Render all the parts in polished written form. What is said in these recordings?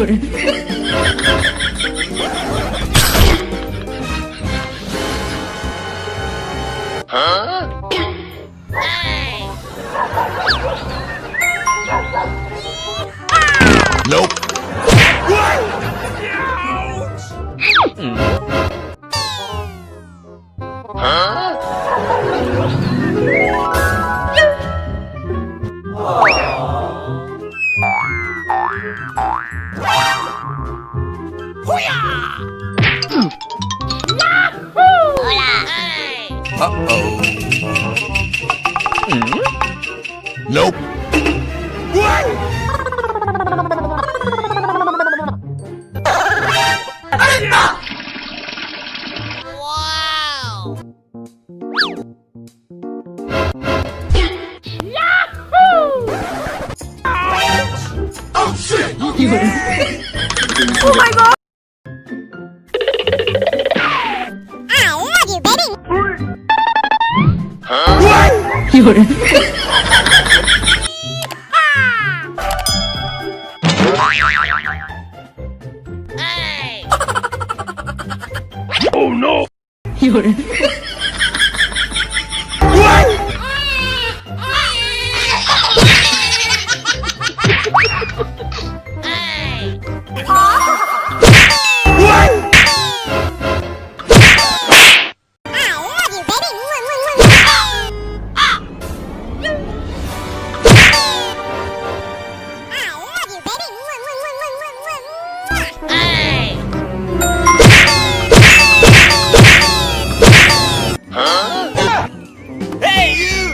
有人。 Nope. Huh? Uh-oh. Nope. What? Wow! Yahoo! Oh shit! Oh my god! I love you, baby! Huh? 有人。 Oh no! 有人。 I love you, baby! I love you, baby! Hey! Huh? Hey you!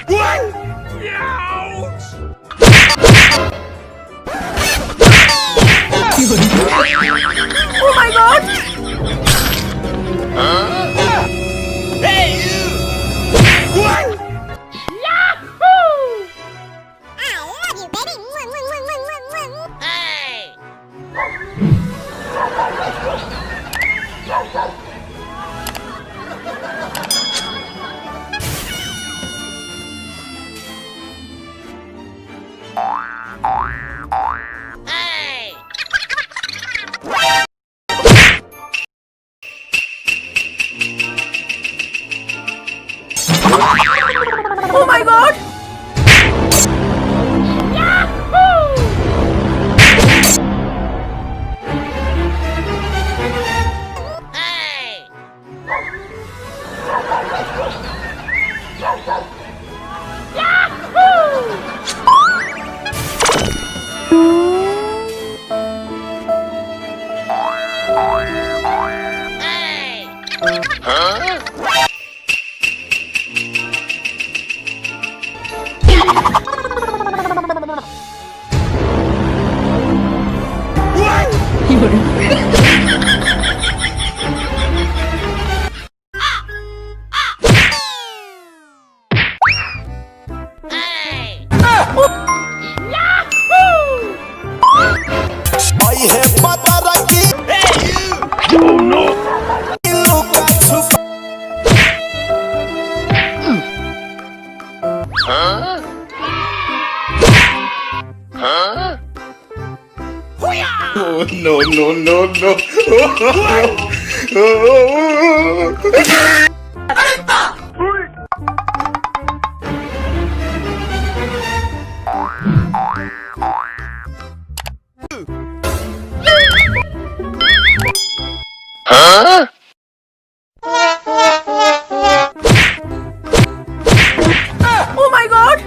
What? 有人。Oh my god! Huh? Hey you! What? Yahoo! I love you, baby! Hey! Hey! Oh my god! Yahoo! Hey! Yahoo! Hey! Huh? 有人。 Hey! Yahoo! Oh no! Huh? Huh? Oh no no no no! Huh? Oh my god!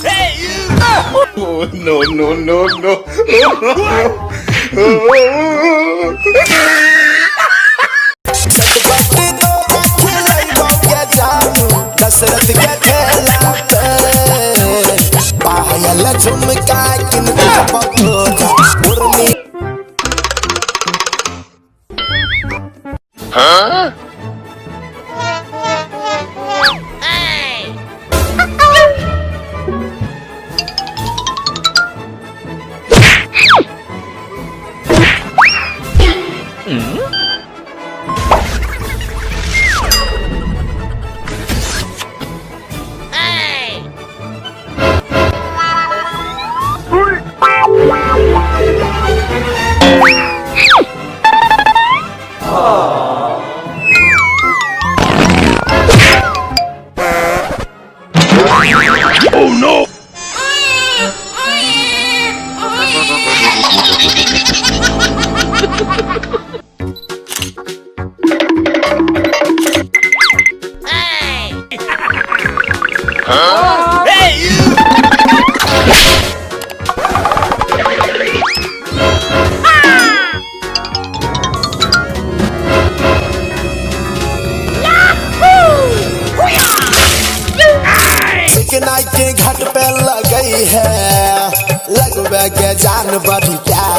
Hey you! Oh no no no no! Huh? Hey! Hey! है, लगबे के जान बड़ी प्यारी।